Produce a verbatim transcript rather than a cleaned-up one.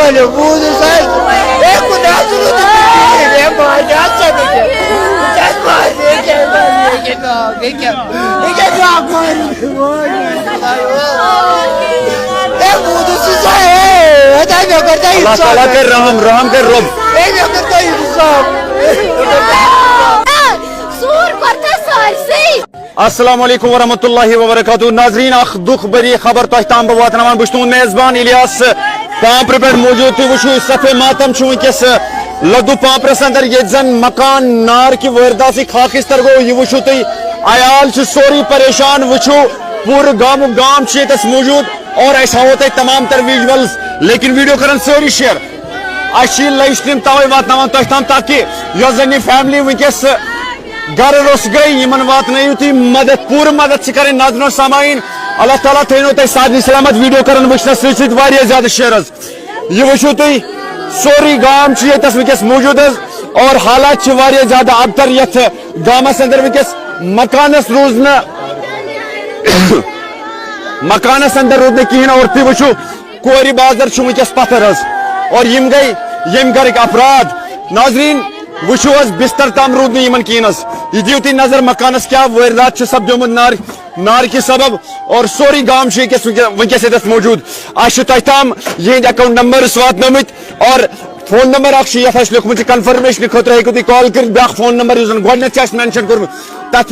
ہے، بوٗزُس حظ۔ ہے، خۄدا ژٕ روٗدُکھ نہٕ کِہیٖنۍ۔ ہے، ماجہِ ہا ژٕ نہٕ کینٛہہ۔ ہے، ماجہِ، ہے، کیٛاہ ماجہِ، ہے، کیٛاہ ناو، ہے، کیٛاہ، ہے، کیٛاہ ناو، ماجہِ، ماجہِ۔ ہے، بوٗزُس ژٕ سا، ہے، ہے، مےٚ کٔر تۄہہِ اللہ تعالیٰ اِنصاف۔ کَرِ رحم، رحم کَرِ رۄب۔ ہے، مےٚ کٔر تۄہہِ اِنصاف۔ ژوٗر کوٚر تۄہہِ سٲرسٕے۔ السلام علیکم ورحمۃ اللہ وبرکاتہ۔ ناظرین، اکھ دکھ بری خبر تۄہہِ تام بہٕ واتناوان۔ بہٕ چھُس تُہُنٛد میزبان الیاس، پامپرٕ پٮ۪ٹھ موجود۔ تُہۍ وٕچھِو، صفِ ماتم چھُ وٕنکیٚس لدُو پامپرس اندر، ییٚتہِ زن مکان نار کہِ وٲرۍداتٕچ خاکستر گوٚو۔ یہِ وٕچھِو تُہۍ، عیال چھُ سورُے پریشان۔ وٕچھِو، پوٗرٕ گامُک گام چھُ ییٚتس موجود اور أسۍ ہاوو تۄہہِ تمام تر ویجولز، لیکن ویڈیو کرن سٲری شیئر۔ اَسہِ چھِ یہِ live stream توے واتناوان تۄہہِ تام، تاکہِ یۄس زن یہِ فیملی وٕنکیٚس گرٕ روٚس گٔے، یِمن واتنٲیِو تُہۍ مدد، پوٗرٕ مدد چھِ کرٕنۍ۔ ناظرین سامعین، اللہ تعالیٰ تھٲینو تۄہہِ سارنٕے سلامت۔ ویڈیو کرن وٕچھنس سۭتۍ سۭتۍ واریاہ زیادٕ شیئر حظ۔ یہِ وٕچھِو تُہۍ، سورُے گام چھُ ییٚتس وٕنکیٚس موجود حظ، اور حالات چھِ واریاہ زیادٕ ابتر یتھ گامس اندر وٕنکیٚس۔ مکانس روٗز نہٕ مکانس اندر روٗد نہٕ کِہیٖنۍ، اور تُہۍ وٕچھِو، کورِ بازر چھُ وٕنکیٚس پتھر حظ، اور یِم گٔے ییٚمہِ گرٕکۍ افراد۔ ناظرین، وٕچھِو حظ، بستر تام روٗد نہٕ یِمن کِہیٖنۍ حظ۔ یہِ دِیِو تُہۍ نظر، مکانس کیٛاہ وٲرۍدات چھِ سپدیومُت نار، نار کہِ سبب، اور سورُے گام چھُ ییٚکیٛاہ وٕنکیٚس، وٕنکیٚس ییٚتٮ۪تھ موجود۔ اَسہِ چھُ تۄہہِ تام یِہِنٛدۍ account numbers واتنٲومٕتۍ، اور phone number اکھ چھُ یتھ اَسہِ لیوٚکھمُت چھُ، confirmation خٲطرٕ ہیٚکِو تُہۍ call کٔرِتھ۔ بیٛاکھ phone number یُس زن گۄڈٕنٮ۪تھ چھُ اَسہِ mention کوٚرمُت، تتھ